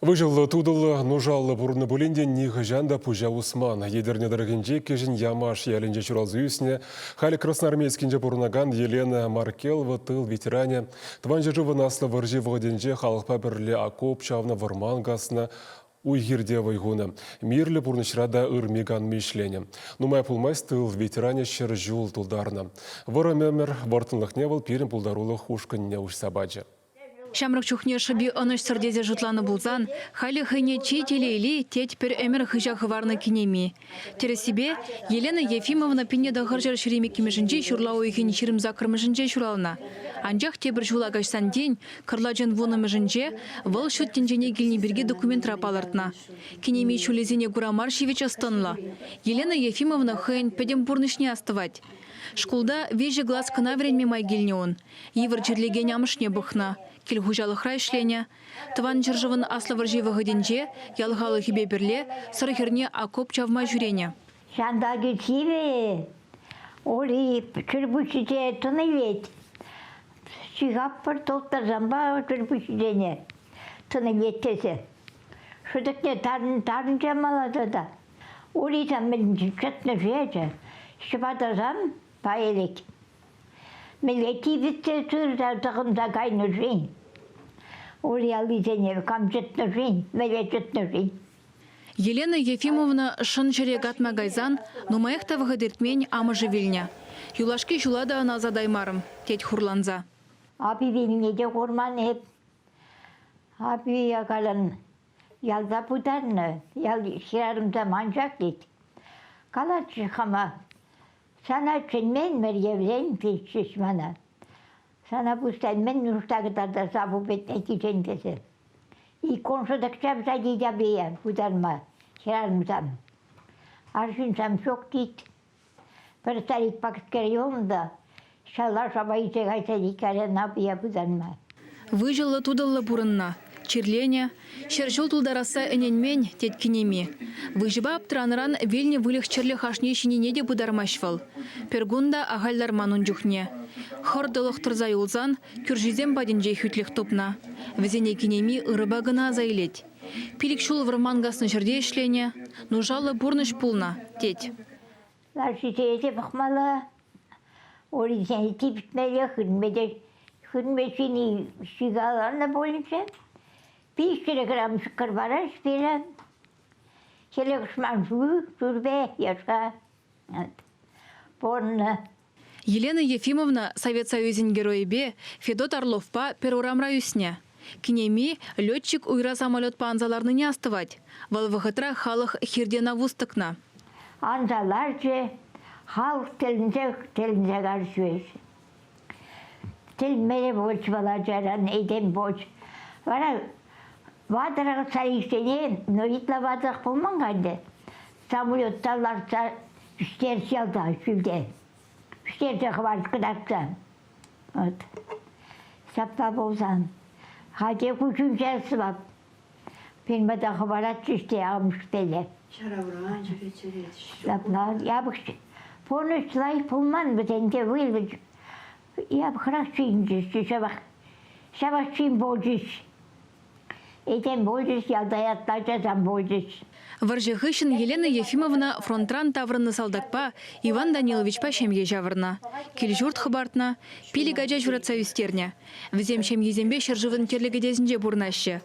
Выҫӑллӑ тутӑллӑ, нушаллӑ пурӑннӑ пулин те нихӑҫан та пуҫа усман. Етӗрне тӑрӑхӗнчи Кӗҫӗн Ямаш ялӗнче ҫуралса ӳснӗ, халӗ Красноармейскинче пурӑнакан Елена Маркелова тыл ветеранӗ Тӑван ҫӗршывӑн Аслӑ вӑрҫи вӑхӑтӗнче халӑхпа пӗрле окоп чавнӑ, вӑрман каснӑ, уй-хирте вӑй хунӑ. Мирлӗ пурнӑҫра та ырми-канми ӗҫленӗ. Нумай пулмасть тыл ветеранӗ 100 ҫул тултарнӑ. Вӑрӑм ӗмӗр вӑрттӑнлӑхне вӑл пирӗн пултарулӑх ушкӑнне уҫса пачӗ. Ҫамрӑк чухне шӑпи ӑнӑҫсӑр тесе шутланӑ пулсан, халӗ хӑйне чи телейли, тет пӗр ӗмӗр хыҫа хӑварнӑ кинеми. Тӗрӗссипе, Елена Ефимовна пинне тӑхӑрҫӗр ҫирӗм иккӗмӗшӗнчи ҫурла уйӑхӗн 28-мӗшӗнче ҫуралнӑ. Анчах тепӗр ҫула каҫсан тин, кӑрлачӑн вуннӑмӗшӗнче, вӑл ҫут тӗнчене килни пирки документра палӑртнӑ. Кинеми ҫулӗсене кура мар ҫивӗч ӑс-тӑнлӑ. Елена Ефимовна хӑйӗн пӗтӗм пурнӑҫне астӑвать. Шкулта виҫӗ класс кӑна вӗренме май килнӗ ун. Йывӑр чирлекен амӑшне пӑхнӑ, кил хуҫалӑхра ӗҫленӗ. Тӑван ҫӗршывӑн Аслӑ вӑрҫи вӑхӑтӗнче ял халӑхӗпе пӗрле Сӑр хӗрне окоп чавма ҫӳренӗ. Ҫанталӑкӗ сивӗ, ури чӗркуҫҫине тӑн илет. Ҫыхаппӑр тухтӑрсемпе чӗркуҫҫисене тӑн илет тесе. Шӑтӑкне тарӑн чамаласа та. Урисем мӗн чӑтнӑ шечӗ, ҫӑпатасам пайӗлет. Мӗнле типӗтсе сырса тӑхӑнса кайнӑ-ши? Ури аллисене кам чӑтнӑ-ши, мӗнле чӑтнӑ-ши? Елена Ефимовна шӑн ҫӗре катма кайсан нумаях та вӑхӑт иртмен амӑшӗ вилнӗ. Юлашки ҫула та ӑна ӑсатаймарӑм, тет хурланса. Апи вилнине те курман эп. Апи калан ялта пытарнӑ, ял хӗрарӑмсем анчах тет. Калатчӗ хама, Сана чӗнмен мӗркевсен тетчӗҫ мана. Сана пуҫтан мӗн нушта кӑтартса пупетне кичен тесе. Иккун шӑтӑк чавса тетяпе пытарма хӗрарӑмсам. Арҫынсам ҫук тет. Пӗр старик пакскер юлнӑ та ҫала шапа илсе кайса иккӗрен апия пытарма. Выҫӑллӑ-тутӑллӑ пурӑннӑ, чирленӗ, 100 ҫул тултарасса ӗненмен, тет кинеми. Выҫӑпа аптӑранӑран вилнӗ выльӑх-чӗрлӗх ашне ҫинине те пытармасть вӑл. Пӗр кун та ахаль ларман ун чухне. Хӑр тӑлӑх тӑрса юлсан кӳршисем патӗнче хӳтлӗх тупнӑ. Вӗсене кинеми ырӑпа кӑна аса илет. Пилӗк ҫул вӑрман каснӑ ҫӗрте ӗҫленӗ, нушаллӑ пурнӑҫ пулнӑ, тет. Лашисене те пӑхмалла, урисене типӗтмелле, хырме те хырме ҫини ҫикаланӑ пулинччӗ. 500 грамм ҫӑкӑр параҫ пире. Хӗле кӑшман шӳрпе, яшка. Пурӑннӑ. Елена Ефимовна Совет Союзӗн Геройӗпе Федот Орловпа пӗр урамра ӳснӗ. Кинеми летчик уйра самолетпа анса ларнине астӑвать. Вӑл вӑхӑтра халӑх хирте навус тӑкнӑ. Анса ларчӗ, халӑх тӗлӗнсех тӗлӗнсе карчӗҫ. Тӗлӗнмелле пулчӗ вӑл ачаран, этем пулчӗ. Вара ватӑрах стариксене, ну ытла ватӑрах пулман-ха ӗнтӗ, самолетта лартса ӳстерчӗ ялта, ҫӳлте. Ӳстерсе хӑварчӗ кӑтартса. Вот. Ҫапла пулсан. Хальте куҫунча сӑвап. Пирӗн хӑваратчӗҫ те амӑшпеле. Ҫаравран чӗрет-чӗрет. Ҫапла япӑх пурнӑҫ лайӑх пулман вӗсенче выльӑх япӑхрах ҫинчӗҫ ҫавах ҫавах ҫын пулчӗҫ. Этем пулчӗҫ, ялта ятла ачасем пулчӗҫ. Вӑрҫӑ хыҫҫӑн Елена Ефимовна фронтран таврӑннӑ салтакпа Иван Даниловичпа ҫемье ҫавӑрнӑ. Кил-ҫурт хӑпартнӑ, пилӗк ача ҫуратса ӳстернӗ. Вӗсем ҫемйисемпе ҫӗршывӑн тӗрлӗ кӗтесӗнче пурӑнаҫҫӗ.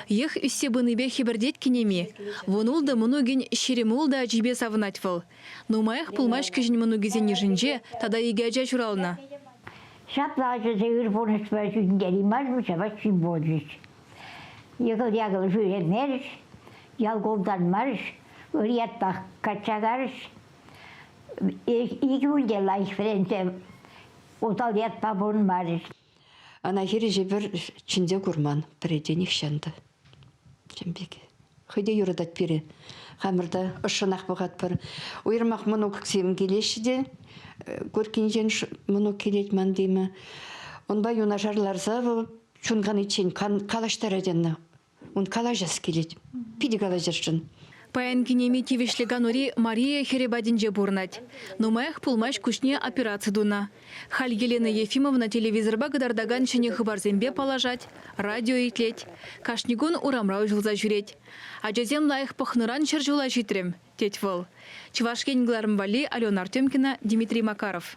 Йӑх ӳссе пынипе хӗпӗртет кинеми. 16 мӑнукӗн 26 ачипе савӑнать вӑл. Нумаях пулмасть кӗҫӗн мӑнукӗсен йышӗнче тата икӗ ача ҫуралнӑ. Ҫапла ачасем ыр пурнӑҫпа ҫитӗнтереймерӗм, ҫапах ҫын пулчӗҫ. Йӑкӑл-якӑл ҫӳремерӗҫ, ял култармарӗҫ, ыр ятпах качча карӗҫ. Икӗ ульте лайӑх вӗренсе усал ятпа пурӑнмарӗҫ. Ӑна хирӗҫ эпир чӗнсе курман пӗрре те нихҫан та. Тем пек. Хӑй те юратать пире. Хамӑр та ӑшшӑнах пӑхатпӑр. Уйрӑмах мӑнуксем килеҫҫӗ те, Горькинчен мӑнук килет ман теме. Унпа юнашар ларса вӑл чун каниччен калаҫтарать ӑна. Ун калаҫас килет. Питӗ калаҫасшӑн. Паян кинеми тивӗҫлӗ канури Мария хӗрӗ патӗнче пурӑнать. Нумаях пулмасть куҫне операци тунӑ. Халь Елена Ефимовна телевизорпа кӑтартакан ҫӗнӗ хыпарсемпе паллашать, радио итлет. Кашни кун урамра уҫӑлса ҫӳрет. Ачасем лайӑх пӑхнӑран ҫӗрҫула ҫитрӗм, тет вӑл. Чӑваш Ен кӑларӑм валли Алена Артемкина, Дмитрий Макаров.